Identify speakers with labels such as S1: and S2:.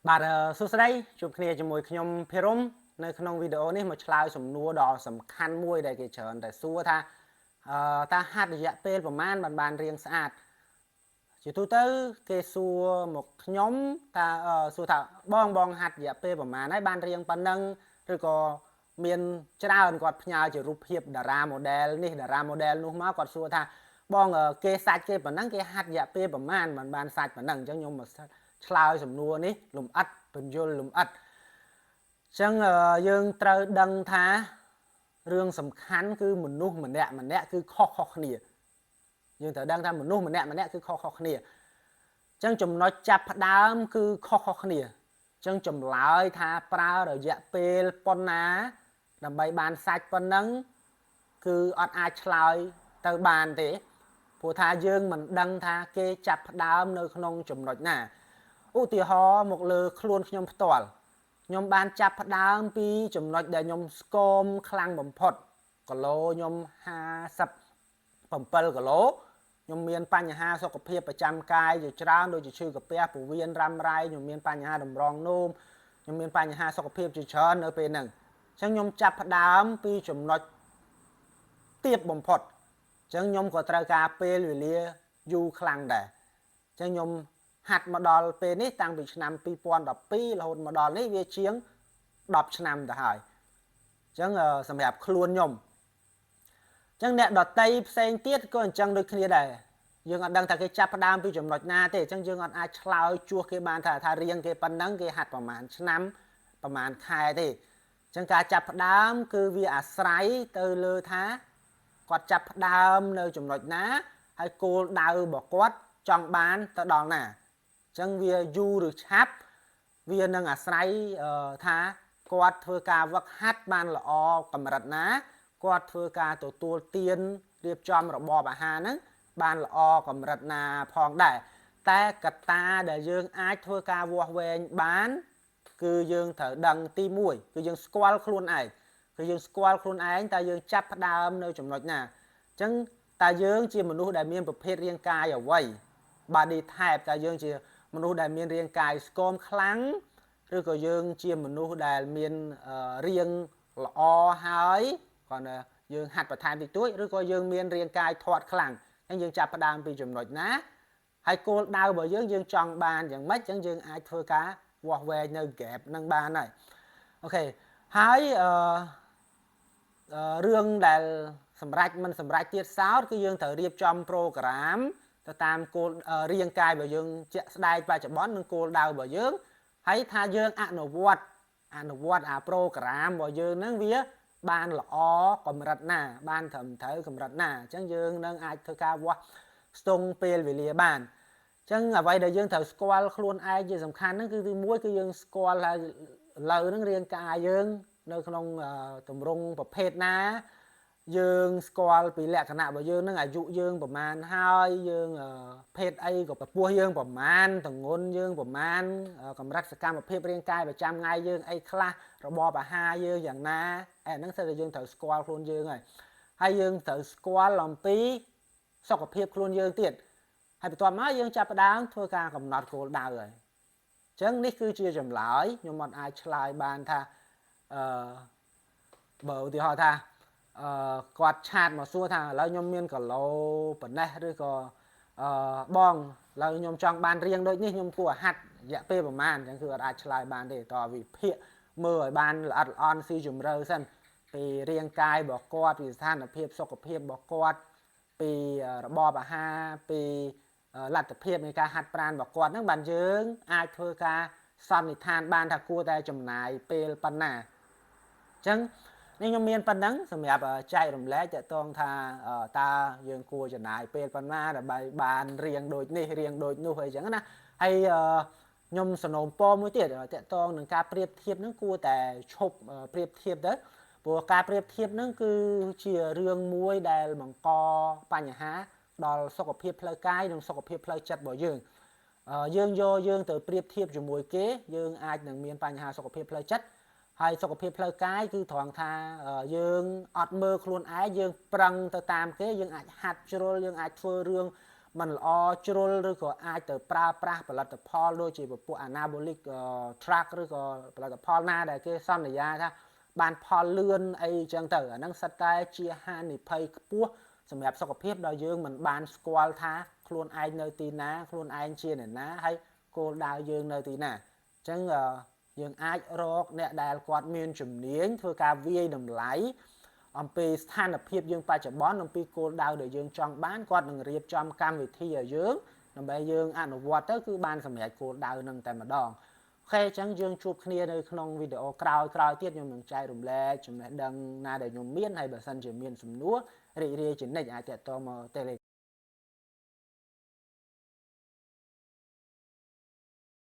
S1: បាទសួស្តីជួបគ្នាជាមួយខ្ញុំភិរមនៅក្នុងវីដេអូនេះមកឆ្លើយសំណួរដ៏សំខាន់មួយដែលគេច្រើនតែសួរថាតើហាត់រយៈពេលប្រមាណបានរាងស្អាតជាទូទៅគេសួរមកខ្ញុំថាសួរថាបងហាត់រយៈពេលប្រមាណហើយបានរាងប៉ុណ្ណឹងឬក៏មានច្រើនគាត់ផ្ញើជារូបភាពតារា model នេះតារា model នោះមកគាត់សួរថាបងគេសាច់គេប៉ុណ្ណឹងគេហាត់រយៈពេលប្រមាណបានសាច់ប៉ុណ្ណឹងអញ្ចឹងខ្ញុំមកឆ្លើយសំណួរនេះលំអិតពន្យល់លំអិតអញ្ចឹងយើងត្រូវដឹងថារឿងសំខាន់គឺមនុស្សម្នាក់ម្នាក់គឺខុសៗគ្នាយើងត្រូវដឹងថាមនុស្សម្នាក់ម្នាក់គឺខុសៗគ្នាអញ្ចឹងចំណុចចាប់ផ្ដើមគឺខុសៗគ្នាអញ្ចឹងចម្លើយថាប្រើរយៈពេលប៉ុណ្ណាដើម្បីបានសាច់ប៉ុណ្ណឹងគឺអត់អាចឆ្លើយទៅបានទេព្រោះថាយើងមិនដឹងថាគេចាប់ផ្ដើមនៅក្នុងចំណុចណាឧទាហរណ៍មកលើខ្លួនខ្ញុំផ្ទាល់ខ្ញុំបានចាប់ផ្ដើមពីចំណុចដែលខ្ញុំស្គមខ្លាំងបំផុតគីឡូខ្ញុំ57គីឡូខ្ញុំមានបញ្ហាសុខភាពប្រចាំកាយជាច្រើនដូចជាឈឺកាពះពោះវៀនរ៉ាំរ៉ៃខ្ញុំមានបញ្ហាតម្រងនោមខ្ញុំមានបញ្ហាសុខភាពជាច្រើននៅពេលហ្នឹងអញ្ចឹងខ្ញុំចាប់ផ្ដើមពីចំណុចទាបបំផុតអញ្ចឹងខ្ញុំក៏ត្រូវការពេលវេលាយូរខ្លាំងដែរអញ្ចឹងខ្ញុំហាត់មកដល់ពេលនេះតាំងពីឆ្នាំ2012រហូតមកដល់នេះវាជាង10ឆ្នាំទៅហើយអញ្ចឹងសម្រាប់ខ្លួនខ្ញុំអញ្ចឹងអ្នកដតីផ្សេងទៀតក៏អញ្ចឹងដូចគ្នាដែរយើងអត់ដឹងថាគេចាប់ផ្ដើមពីចំណុចណាទេអញ្ចឹងយើងអត់អាចឆ្លើយជួសគេបានថារៀងគេប៉ុណ្ណឹងគេហាត់ប្រហែលឆ្នាំប្រហែលខែទេអញ្ចឹងការចាប់ផ្ដើមគឺវាអាស្រ័យទៅលើថាគាត់ចាប់ផ្ដើមនៅចំណុចណាហើយគោលដៅរបស់គាត់ចង់បានទៅដល់ណាអញ្ចឹងវាយូរឬឆាប់វានឹងអាស្រ័យថាគាត់ធ្វើការវឹកហាត់បានល្អកម្រិតណាគាត់ធ្វើការទទួលទានរៀបចំរបបអាហារហ្នឹងបានល្អកម្រិតណាផងដែរតែកត្តាដែលយើងអាចធ្វើការវាស់វែងបានគឺយើងត្រូវដឹងទី1គឺយើងស្គាល់ខ្លួនឯងគឺយើងស្គាល់ខ្លួនឯងតើយើងចាប់ផ្ដើមនៅចំណុចណាអញ្ចឹងតើយើងជាមនុស្សដែលមានប្រភេទរាងកាយអ្វី body type តើយើងជាមនុស្សដែលមានរាងកាយស្គមខ្លាំងឬក៏យើងជាមនុស្សដែលមានរាងល្អហើយគ្រាន់តែយើងហាត់បន្ថែមតិចតួចឬក៏យើងមានរាងកាយធាត់ខ្លាំងអញ្ចឹងយើងចាប់ផ្ដើមពីចំណុចណាហើយគោលដៅរបស់យើងយើងចង់បានយ៉ាងម៉េចអញ្ចឹងយើងអាចធ្វើការវាស់វែងនៅ gap នឹងបានហើយ OK ហើយរឿងដែលសម្រាប់មិនសម្រាប់ទៀតសោតគឺយើងត្រូវរៀបចំ program ទៅតាមគោលរាងកាយរបស់យើងជាក់ស្ដែងបច្ចុប្បន្ននិងគោលដៅរបស់យើងហើយថាយើងអនុវត្តអា program របស់យើងហ្នឹងវាបានល្អកម្រិតណាបានត្រឹមត្រូវកម្រិតណាអញ្ចឹងយើងនឹងអាចធ្វើការវាស់ស្ទង់ពេលវេលាបានអញ្ចឹងអ្វីដែលយើងត្រូវស្គាល់ខ្លួនឯងជាសំខាន់ហ្នឹងគឺទី1គឺយើងស្គាល់ថាឥឡូវហ្នឹងរាងកាយយើងនៅក្នុងទម្រង់ប្រភេទណាយើងស្គាល់ពីលក្ខណៈរបស់យើងនឹងអាយុយើងប្រមាណហើយយើងភេទអីក៏ប្រពោះយើងប្រមាណទងន់យើងប្រមាណកម្រិតសកម្មភាពរាងកាយប្រចាំថ្ងៃយើងអីខ្លះរបបអាហារយើងយ៉ាងណាអីហ្នឹងសិតតែយើងត្រូវស្គាល់ខ្លួនយើងហើយហើយយើងត្រូវស្គាល់អំពីសុខភាពខ្លួនយើងទៀតហើយបន្ទាប់មកយើងចាប់ផ្ដើមធ្វើការកំណត់គោលដៅហើយអញ្ចឹងនេះគឺជាចម្លើយខ្ញុំអត់អាចឆ្លើយបានថាអឺបើឧទាហរណ៍ថាគាត់ chat មកសួរថាឥឡូវខ្ញុំមានគីឡូប៉ុណ្ណេះឬក៏បងឥឡូវខ្ញុំចង់បានរៀងដូចនេះខ្ញុំគួរហាត់រយៈពេលប្រហែលអញ្ចឹងគឺអត់អាចឆ្លើយបានទេតើវិភាគមើលឲ្យបានល្អិតល្អន់ស៊ីជម្រៅសិនពីរាងកាយរបស់គាត់ពីស្ថានភាពសុខភាពរបស់គាត់ពីរបបអាហារពីលទ្ធភាពនៃការហាត់ប្រាណរបស់គាត់ហ្នឹងបានយើងអាចធ្វើការសន្និដ្ឋានបានថាគួរតែចំណាយពេលប៉ុណ្ណាអញ្ចឹងនេះខ្ញុំមានប៉ុណ្ណឹងសម្រាប់ចែករំលែកតកតងថាតើយើងគួរចំណាយពេលប៉ុណ្ណាដើម្បីបានរៀងដូចនេះរៀងដូចនោះអីចឹងណាហើយខ្ញុំសនំពរមួយទៀតតកតងនឹងការប្រៀបធៀបហ្នឹងគួរតែឈប់ប្រៀបធៀបទៅព្រោះការប្រៀបធៀបហ្នឹងគឺជារឿងមួយដែលបង្កបញ្ហាដល់សុខភាពផ្លូវកាយនិងសុខភាពផ្លូវចិត្តរបស់យើងយើងយកយើងទៅប្រៀបធៀបជាមួយគេយើងអាចនឹងមានបញ្ហាសុខភាពផ្លូវចិត្តហើយសុខភាពផ្លូវកាយគឺត្រង់ថាយើងអត់មើលខ្លួនឯងយើងប្រឹងទៅតាមគេយើងអាចហាត់ជ្រុលយើងអាចធ្វើរឿង มันល្អជ្រុលឬក៏អាចទៅប្រើប្រាស់ផលិតផលដូចជាពពួក anabolic drug ឬក៏ផលិតផលណាដែលគេសន្យាថាបានផលលឿនអីចឹងទៅអាហ្នឹងសិតតែជាហានិភ័យខ្ពស់សម្រាប់សុខភាពដល់យើងមិនបានស្គាល់ថាខ្លួនឯងនៅទីណាខ្លួនឯងជាអ្នកណាហើយគោលដៅយើងនៅទីណាអញ្ចឹងយើងអាចរកអ្នកដែលគាត់មានជំនាញធ្វើការវាយតម្លៃអំពីស្ថានភាពយើងបច្ចុប្បន្នអំពីគោលដៅដែលយើងចង់បានគាត់នឹងរៀបចំកម្មវិធីឲ្យយើងដើម្បីយើងអនុវត្តទៅគឺបានសម្រេចគោលដៅនឹងតែម្ដង OK អញ្ចឹងយើងជួបគ្នានៅក្នុងវីដេអូក្រោយក្រោយទៀតខ្ញុំនឹងចែករំលែកចំណេះដឹងណាដែលខ្ញុំមានហើយបើសិនជាមានសំណួររីករាយជានិច្ចអាចទាក់ទងមក Telegram